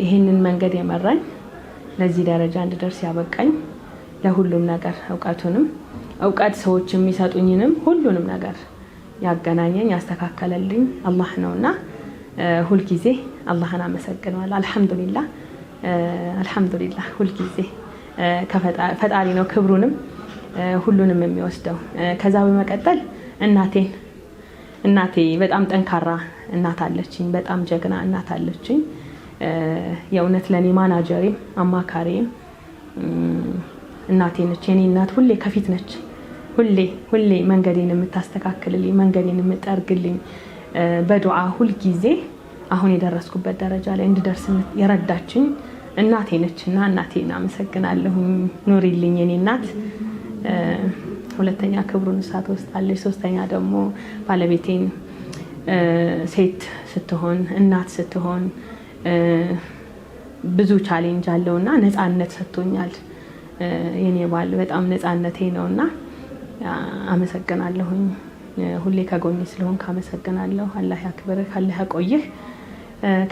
ይህንን መንገድ የመራኝ፣ ለዚህ ደረጃ እንድደርስ ያበቃኝ፣ ለሁሉም ነገር እውቀቱንም፣ እውቀት ሰዎች የሚሰጡኝንም ሁሉንም ነገር ያገናኘኝ፣ ያስተካከለልኝ አላህ ነውና ሁልጊዜ አላህን አመሰግነዋለሁ። አልሐምዱሊላህ፣ አልሐምዱሊላህ። ሁልጊዜ ፈጣሪ ነው ክብሩንም ሁሉንም የሚወስደው። ከዛ በመቀጠል እናቴን፣ እናቴ በጣም ጠንካራ እናት አለችኝ። በጣም ጀግና እናት አለችኝ። የእውነት ለእኔ ማናጀሬም አማካሪም እናቴ ነች። የኔ እናት ሁሌ ከፊት ነች። ሁሌ ሁሌ መንገዴን የምታስተካክልልኝ፣ መንገዴን የምትጠርግልኝ፣ በዱዓ ሁልጊዜ አሁን የደረስኩበት ደረጃ ላይ እንድደርስ የረዳችኝ እናቴ ነች እና እናቴን አመሰግናለሁ። ኑሪልኝ የኔ እናት። ሁለተኛ ክብሩን እሷ ትወስዳለች። ሶስተኛ ደግሞ ባለቤቴን። ሴት ስትሆን፣ እናት ስትሆን ብዙ challenge አለው እና ነፃነት ሰጥቶኛል። የኔ ባል በጣም ነፃነቴ ነው እና አመሰግናለሁኝ። ሁሌ ከጎኔ ስለሆንክ አመሰግናለሁ። አላህ ያክብርህ፣ አላህ ያቆይህ።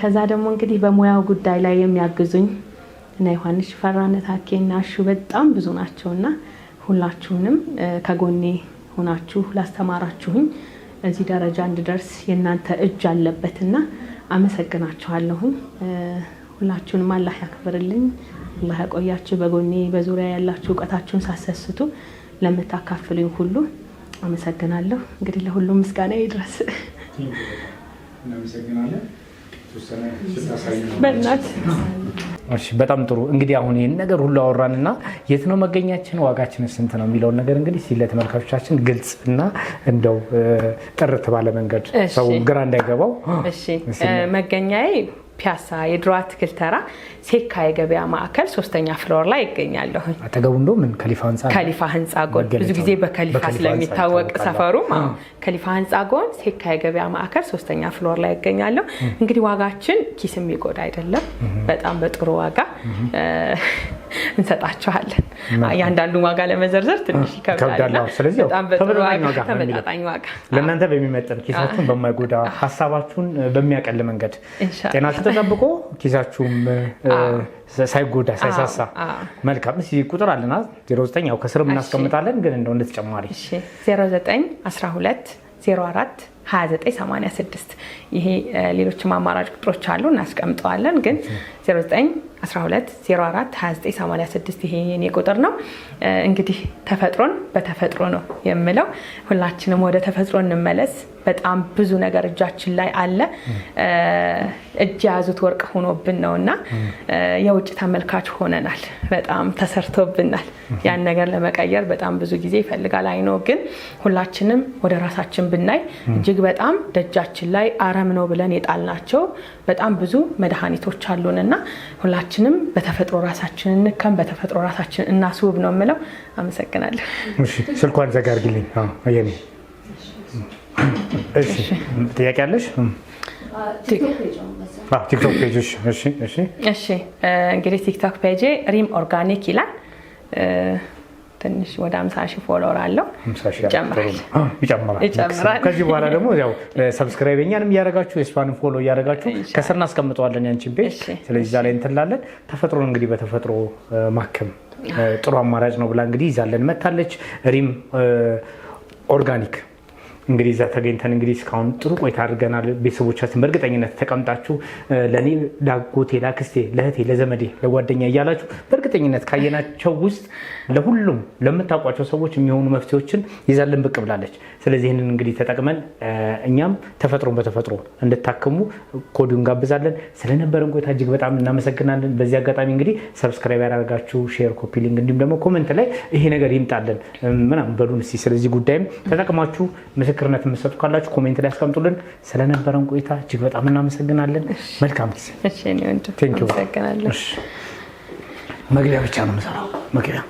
ከዛ ደግሞ እንግዲህ በሙያው ጉዳይ ላይ የሚያግዙኝ እና ዮሐንስ ሽፈራነት፣ አኬ እና አሹ በጣም ብዙ ናቸው እና ሁላችሁንም ከጎኔ ሆናችሁ ላስተማራችሁኝ፣ እዚህ ደረጃ እንድደርስ የእናንተ እጅ አለበትና አመሰግናችኋለሁኝ። ሁላችሁንም አላህ ያክብርልኝ፣ አላህ ያቆያችሁ። በጎኔ በዙሪያ ያላችሁ፣ እውቀታችሁን ሳሰስቱ ለምታካፍሉኝ ሁሉ አመሰግናለሁ። እንግዲህ ለሁሉም ምስጋና ይድረስ። እናመሰግናለን። በእናት እሺ፣ በጣም ጥሩ። እንግዲህ አሁን ይህን ነገር ሁሉ አወራንና የት ነው መገኛችን፣ ዋጋችን ስንት ነው የሚለውን ነገር እንግዲህ ለተመልካቾቻችን ግልጽ እና እንደው ጥርት ባለ መንገድ ሰው ግራ እንዳይገባው። እሺ፣ መገኛዬ ፒያሳ የድሮ አትክልት ተራ ሴካ የገበያ ማዕከል ሶስተኛ floor ላይ ይገኛለሁ። አጠገቡ እንደው ምን ከሊፋ ህንፃ ነው? ከሊፋ ህንፃ ጎን፣ ብዙ ጊዜ በከሊፋ ስለሚታወቅ ሰፈሩም፣ ከሊፋ ህንፃ ጎን ሴካ የገበያ ማዕከል ሶስተኛ floor ላይ ይገኛለሁ። እንግዲህ ዋጋችን ኪስ የሚጎዳ አይደለም። በጣም በጥሩ ዋጋ እንሰጣችኋለን። እያንዳንዱን ዋጋ ለመዘርዘር ትንሽ ይከብዳል። ስለዚህ በጣም በጥሩ ዋጋ፣ ተመጣጣኝ ዋጋ፣ ለእናንተ በሚመጥን፣ ኪሳችሁን በማይጎዳ፣ ሀሳባችሁን በሚያቀል መንገድ፣ ጤናችሁ ተጠብቆ ኪሳችሁም ሳይጎዳ ሳይሳሳ። መልካም። እስኪ ቁጥር አለና 09፣ ያው ከስርም እናስቀምጣለን፣ ግን እንደው እንደተጨማሪ። 09 12 04 2986። ይሄ ሌሎችም አማራጭ ቁጥሮች አሉ፣ እናስቀምጠዋለን። ግን 0912 04 2986 ይሄ የኔ ቁጥር ነው። እንግዲህ ተፈጥሮን በተፈጥሮ ነው የምለው። ሁላችንም ወደ ተፈጥሮ እንመለስ። በጣም ብዙ ነገር እጃችን ላይ አለ። እጅ የያዙት ወርቅ ሆኖብን ነው እና የውጭ ተመልካች ሆነናል። በጣም ተሰርቶብናል። ያን ነገር ለመቀየር በጣም ብዙ ጊዜ ይፈልጋል። አይኖ ግን ሁላችንም ወደ ራሳችን ብናይ እጅግ በጣም ደጃችን ላይ አረም ነው ብለን የጣልናቸው በጣም ብዙ መድኃኒቶች አሉን እና ሁላችንም በተፈጥሮ ራሳችን እንከም፣ በተፈጥሮ ራሳችን እናስውብ ነው የምለው። አመሰግናለሁ። ስልኳን ዘጋ አድርጊልኝ። እሺ፣ ጥያቄ አለሽ? ቲክቶክ page። እሺ፣ እንግዲህ ቲክቶክ page ሪም ኦርጋኒክ ይላል። ትንሽ ወደ 50 ሺህ follower አለው። ይጨምራል። ከዚህ በኋላ ደግሞ ያው subscribe እኛንም እያደረጋችሁ የእሷንም follow እያደረጋችሁ ከስር እናስቀምጠዋለን ያንቺን page። ስለዚህ እዛ ላይ እንትን እንላለን። ተፈጥሮን እንግዲህ በተፈጥሮ ማከም ጥሩ አማራጭ ነው ብላ እንግዲህ ይዛለን መታለች። ሪም ኦርጋኒክ እንግዲህ እዛ ተገኝተን እንግዲህ እስካሁን ጥሩ ቆይታ አድርገናል። ቤተሰቦቻችን በእርግጠኝነት ተቀምጣችሁ ለእኔ ላጎቴ፣ ላክስቴ፣ ለእህቴ፣ ለዘመዴ፣ ለጓደኛ እያላችሁ በእርግጠኝነት ካየናቸው ውስጥ ለሁሉም ለምታውቋቸው ሰዎች የሚሆኑ መፍትሄዎችን ይዛልን ብቅ ብላለች። ስለዚህ ይህንን እንግዲህ ተጠቅመን እኛም ተፈጥሮን በተፈጥሮ እንድታክሙ ከወዲሁ እንጋብዛለን። ስለነበረን ቆይታ እጅግ በጣም እናመሰግናለን። በዚህ አጋጣሚ እንግዲህ subscribe ያደርጋችሁ፣ share፣ copy link እንዲሁም ደግሞ comment ላይ ይሄ ነገር ይምጣልን ምናምን በሉን እስኪ። ስለዚህ ጉዳይም ተጠቅማችሁ ምስክርነት የምትሰጡ ካላችሁ comment ላይ ያስቀምጡልን። ስለነበረን ቆይታ እጅግ በጣም እናመሰግናለን። መልካም ጊዜ። መግቢያ ብቻ ነው የምሰራው መግቢያ።